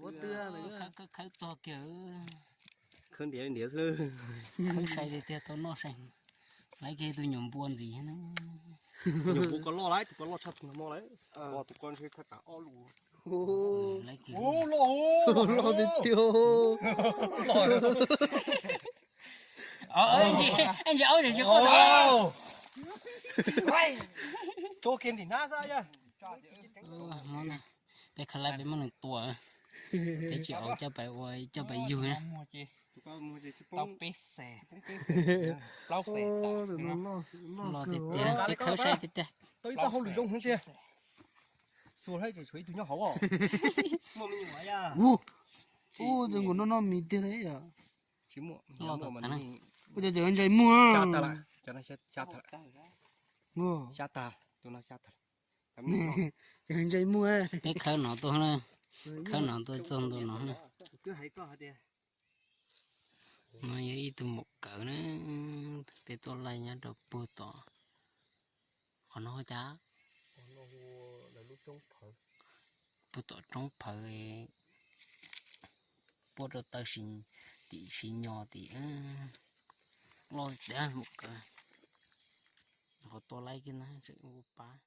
Ua twg khawb txog kiag. Khawb ntiav ntiav xwb. Khawb sai tiag tiag tau noj sai. Laiv kiag tus nyuam npua ntxiv. Nyuam npua ko loj lawm, tus ko loj tshaj tus no lawm. Tus ko ntshe thaj kav ob lus. Loj tiag tiag. Ntsis aub tsis qoj. Tua kiag ntim hnab xwb. Peb khawb laib peb muab nws tua, peb tsis au coj pais ua coj pais yug na. Loj tiag tiag, peb khawb sai tiag tiag. Tau ib txoj hauj lwm zoo heev tiag. Xuas lawm ces tshuav ib tug nyob hauv. Ub, tus nkaus no noj mis tiag li yom. Loj tas tas na. Ua cas cov ntsais muag. Xya tag, tus no xya tag. Cov ntsais muag. Peb khawb no tuaj na, khawb no tuaj txog ntua no na. No yog ib tug maum kawv na, peb tuaj laij nyob rau puag tom, qhov no cas, puag tom roob phawv, puag rau taw tim siv nyos tim, loj tiag maum kawv, qhov tuaj laij kiag na tseem ua pab.